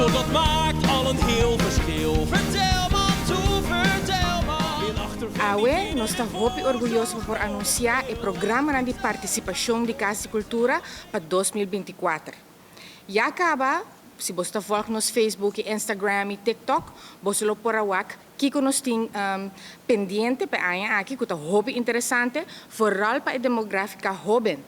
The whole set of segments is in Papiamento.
Door dat maakt al een heel verschil. Vertel man toe, vertel man. In achtervolging Awe, nos ta hopi orguyoso pa por anuncia e programanan di participacion di Cas di Cultura pa 2024. Ya caba, si bo ta volg nos Facebook, y Instagram y TikTok, bo lo por a wak kiko nos tin pendiente pa aña aki, cu ta hopi interesante, vooral pa e demografica hoben.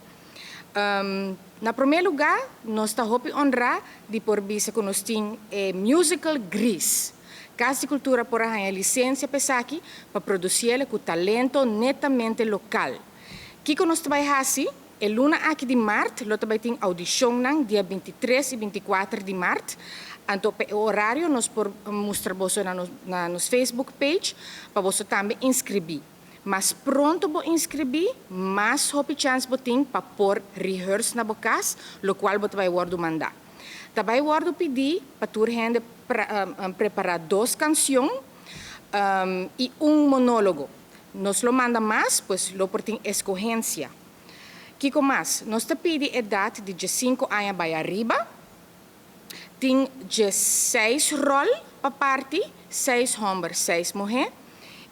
Na prome lugar, nos ta hopi honra di por bisa cu nos tin e musical Grease. Cas di Cultura por a licencia pa esaki pa produci cu talento netamente local. Kiko nos ta bay hasi? E luna aki di maart, lo tambe tin audicion nan dia 23 y 24 di maart. Anto, e horario nos por mustra boso na nos Facebook page pa bo tambe inscribi. Mas pronto bo inscribi, mas hopi chance bo tin pa por rehearse na bo cas, locual bo bay wordo manda. Tambe wordo pidi pa tur hende prepara dos cancion y un monologo. Nos lo manda mas, pues lo por tin escogencia. Kiko mas, nos ta pidi edad di 5 aña bay ariba, tin 16 rol pa parti, 6 homber, 6 muher,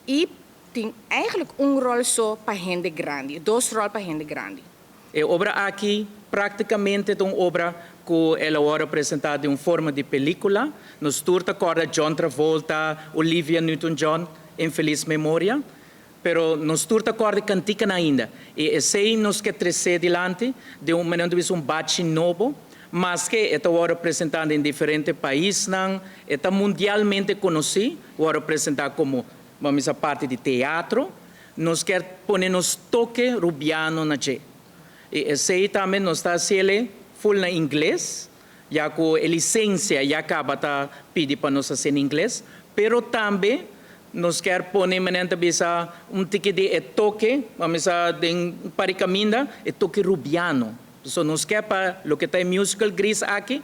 y tin eigenlijk un rol so pa hende grandi, dos rol pa hende grandi. E obra aki practicamente ta un obra cu el a representa den un forma di pelicula. Nos tur ta corda John Travolta, Olivia Newton-John, en feliz memoria. Pero nos tur ta corda cantica ainda. Y esey nos kier trece dilanti di un manera di un bachi nobo, mas cu ta representa den diferente pais, ta mundialmente conoci, representa como, ban bisa, parti di teatro, nos kier pone nos toke rubiano na dje. Y esey tambe nos ta haciendo full na ingles, ya cu e licencia ya caba ta pidi pa nos haci na ingles, pero tambe nos kier pone manera bisa un tiki di e toke, ban bisa den paricaminda, e toke rubiano. So nos kier pa loke ta musical Grease aki,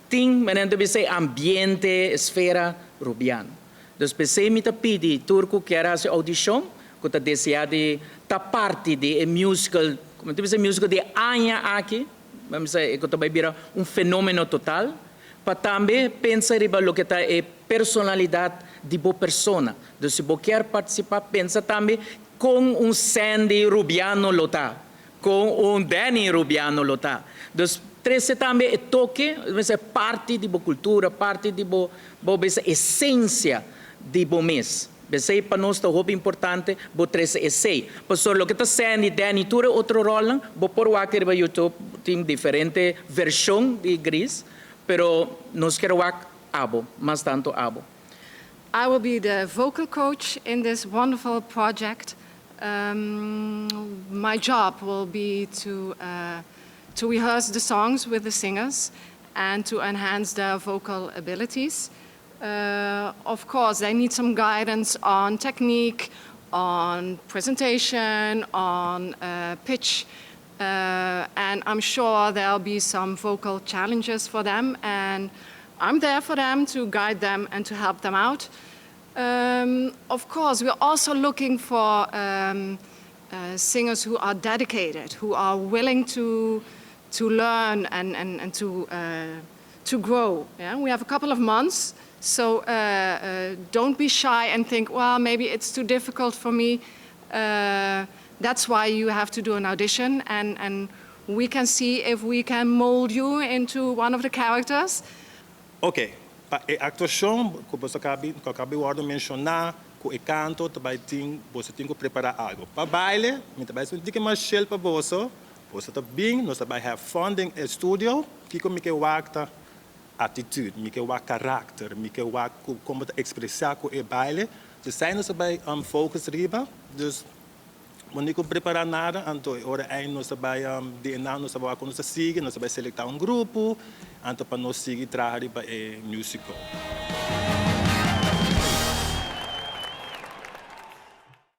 tin manera bisa ambiente, esfera rubiano. Dus p'esey mi ta pidi tur cu kier haci audicion, cu ta desea di ta parti di e musical, con ta bisa musical di aña aki, ban bisa cu ta bay bira un fenomeno total, pa tambe pensa riba loke ta e personalidad di bo persona. Dus si bo kier participa, pensa tambe con un Sandy Rubiano lo ta, con un Danny Rubiano lo ta. Dus trece tambe e toke, e parti di bo cultura, parti di bo, bo esencia di bo mes. Esey pa nos ta hopi importante, bo trece esey. Pasobra loke ta Sandy, Danny, tur otro rol, bo por wak riba YouTube, tin diferente version di Grease, pero nos kier wak abo, mas tanto abo. I will be the vocal coach in this wonderful project. My job will be to rehearse the songs with the singers and to enhance their vocal abilities. Of course, they need some guidance on technique, on presentation, on pitch, and I'm sure there'll be some vocal challenges for them, and I'm there for them to guide them and to help them out. Of course, we're also looking for singers who are dedicated, who are willing to learn and to grow. Yeah? We have a couple of months, so don't be shy and think, "Well, maybe it's too difficult for me." That's why you have to do an audition, and we can see if we can mold you into one of the characters. Ok, pa e actuacion, cu bo a caba di menciona, cu e canto, tambe tin, bo tin cu prepara algo. Pa baile, mi tambe tin cu mas chill pa bo, bo ta bin, nos tambe have fun den studio, cu mi kier wak ta attitude, mi kier wak character, mi kier wak con ta expresa cu e baile. Dus esey nos tambe focus riba, dus no tin cu prepara nada, anto ora ey nos bay di nos bay cu nos sigui, nos bay selecta un grupo, anto pa nos sigui traha riba e musical.